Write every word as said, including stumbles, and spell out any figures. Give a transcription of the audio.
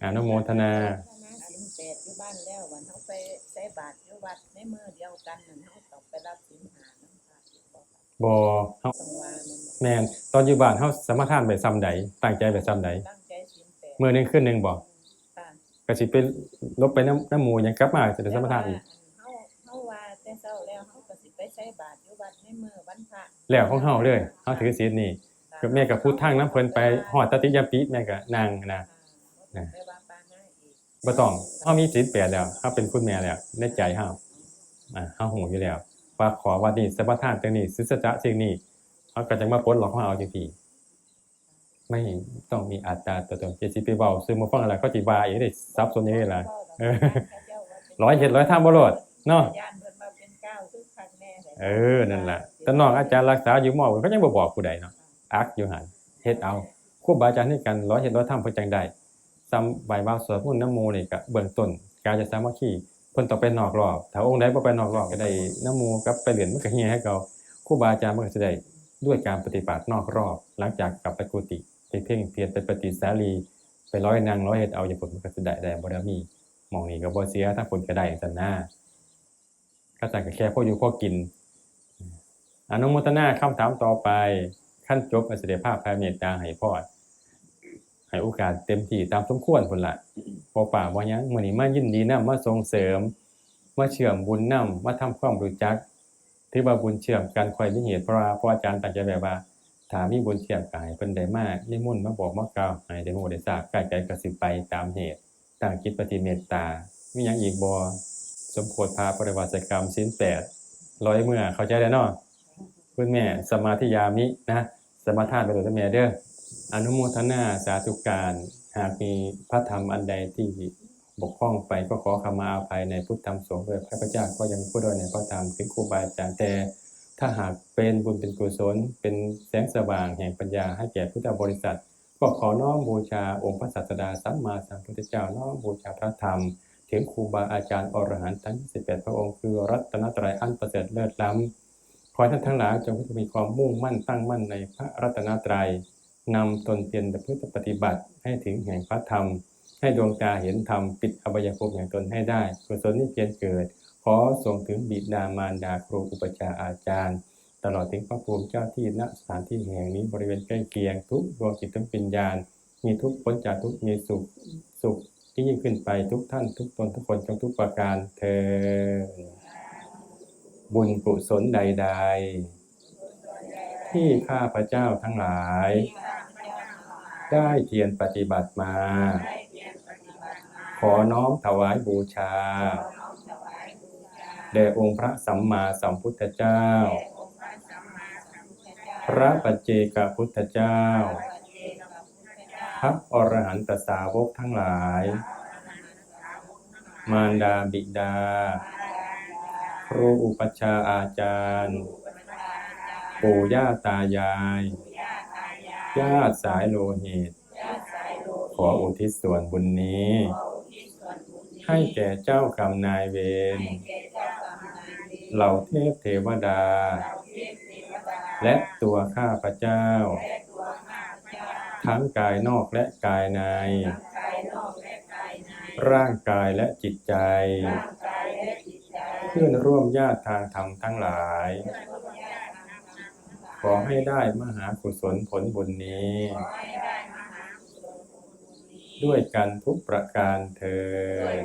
อนุโมทนา ถ้ามาศีลแปดอยู่บ้านแล้ววันเฮาไปใส่บาตรอยู่วัดในมื้อเดียวกันนั่นเฮาต้องไปรับศีลห้านำพระอยู่บ่คะ บ่ เฮา ต้องว่านั่นบ่ แม่น ตอนอยู่บ้านเฮาสมาทานไปส่ำใด ตั้งใจไปส่ำใด ตั้งใจศีลแปด มื้อหนึ่งคืนหนึ่งบ่ ค่ะ ก็สิไปหลบไปนำนำหมู่หยัง กลับมาจะได้สมาทานอีก แต่ว่าอันเฮาเฮาว่าแต่เช้าแล้วเฮาก็สิไปใส่บาตรอยู่วัดในมื้อวันพระ แล้วของเฮาเลย เฮาถือศีลนี่ ก็แม่ก็พุทธังนำเพิ่นไป ฮอดตติยมปิ แม่ก็นั่งนะ ค่ะบ่ต้องไปว่าปานาอีก บ่ต้อง เฮามีศีลแปดแล้ว เฮาเป็นคุณแม่แล้ว ในใจเฮา อ่า เฮาฮู้อยู่แล้ว ว่าขอวัดนี้ สมาทานตรงนี้ ศีลสัจจะสิ่งนี้ เฮาก็จั่งมาปลดล็อกของเฮาเอาจั่งซี้ ไม่ต้องมีอัตตาตัวตน จะสิไปเว้าสู่หมู่ฟังแล้ว เขาสิว่าอีกเด้ สับสนอีกเด้ล่ะ เออ ร้อยเฮ็ดร้อยทำบ่โลดเนาะ ย่านเพิ่นว่าเป็นก้าวคือคักแน่เลย เออ นั่นล่ะ แต่น้องอาจารย์รักษาอยู่มอ เขายังบ่บอกผู้ใดเนาะ อักอยู่หั่น เฮ็ดเอา ครูบาอาจารย์คือกัน ร้อยเฮ็ดร้อยทำเพิ่นจั่งได้ ส่ำไหว้วาสวดมนต์นำหมู่นี่ก็เบื้องต้น กาจะสามัคคี เพิ่นต้องไปนอกรอบ ถ้าองค์ใดบ่ไปนอกรอบก็ได้นำหมู่กับไปเล่นมันก็เหี่ยคือเก่า ครูบาอาจารย์มันก็สิได้ด้วยการปฏิบัตินอกรอบ หลังจากกลับไปกุฏิ ไปเพ่งเพียร ไปปฏิสาลี ไปร้อยนั่งร้อยเฮ็ดเอาอยู่พุ้น มันก็สิได้ ได้บารมี หม่องนี้ก็บ่เสีย ทางพุ้นก็ได้ซั่นนะ ก็ซั่นก็แค่พออยู่พอกิน อนุโมทนา คำถามต่อไป คันจบก็สิได้พาแผ่เมตตาให้พร ให้โอกาสเต็มที่ตามสมควรพุ้นล่ะ บ่ฟ้าวบ่หยัง มื้อนี้มายินดีนำ มาส่งเสริม มาเชื่อมบุญนำ มาทำความรู้จัก ถือว่าบุญเชื่อมกันค่อยมีเหตุ เพราะว่า เพราะอาจารย์ตั้งใจแบบว่า ถ้ามีบุญเชื่อมก็ให้เพิ่นได้มานิมนต์มาบอกมากล่าว ให้ได้ฮู้ได้ทราบ ใกล้ๆก็สิไปตามเหตุ ตั้งจิตปฏิเมตตา มีหยังอีกบ่ สมโภชพระปริวาสกรรม ศีลแปด ร้อยเมื่อ เข้าใจแล้วเนาะ คุณแม่ สมาธิยามินะ สมาทานไปโลดเด้อแม่เด้อ อนุโมทนาสาธุการ หากมีพระธรรมอันใดที่บกพร่องไปก็ขอขมาอภัยในพุทธธรรมสงฆ์ด้วย ข้าพเจ้าก็ยังพูดด้วยในพระธรรมถึงครูบาอาจารย์ แต่ถ้าหากเป็นบุญเป็นกุศล เป็นแสงสว่างแห่งปัญญาให้แก่พุทธบริษัท ก็ขอน้อมบูชาองค์พระศาสดาสัมมาสัมพุทธเจ้า น้อมบูชาพระธรรม ถึงครูบาอาจารย์อรหันต์ทั้งสิบแปดพระองค์ คือรัตนตรัยอันประเสริฐเลิศล้ำ ขอให้ท่านทั้งหลายจงมีความมุ่งมั่นตั้งมั่นในพระรัตนตรัย นำตนเพียรประพฤติปฏิบัติให้ถึงแห่งพระธรรม ให้ดวงตาเห็นธรรม ปิดอบายภูมิแห่งตนให้ได้ กุศลนี้เพียรเกิด ขอส่งถึงบิดามารดาครูอุปัชฌาย์อาจารย์ ตลอดถึงพระภูมิเจ้าที่ ณ สถานที่แห่งนี้ บริเวณใกล้เคียง ทุกดวงจิตดวงวิญญาณ มีทุกข์พ้นจากทุกข์ มีสุข สุขที่ยิ่งขึ้นไป ทุกท่านทุกตนทุกคนจงทุกประการเทอญ บุญกุศลใดๆ ที่ข้าพเจ้าทั้งหลาย ได้เพียรปฏิบัติมา ขอน้อมถวายบูชา แด่องค์พระสัมมาสัมพุทธเจ้า พระปัจเจกพุทธเจ้า พระอรหันตสาวกทั้งหลาย มารดาบิดา ครูอุปัชฌาย์อาจารย์ ปู่ย่าตายาย ญาติสายโลหิต ขออุทิศส่วนบุญนี้ ให้แก่เจ้ากรรมนายเวร เหล่าเทพเทวดา และตัวข้าพเจ้า ทั้งกายนอกและกายใน ร่างกายและจิตใจ เพื่อนร่วมญาติทางธรรมทั้งหลาย ขอให้ได้มหากุศลผลบุญนี้ ด้วยกันทุกประการเทอญ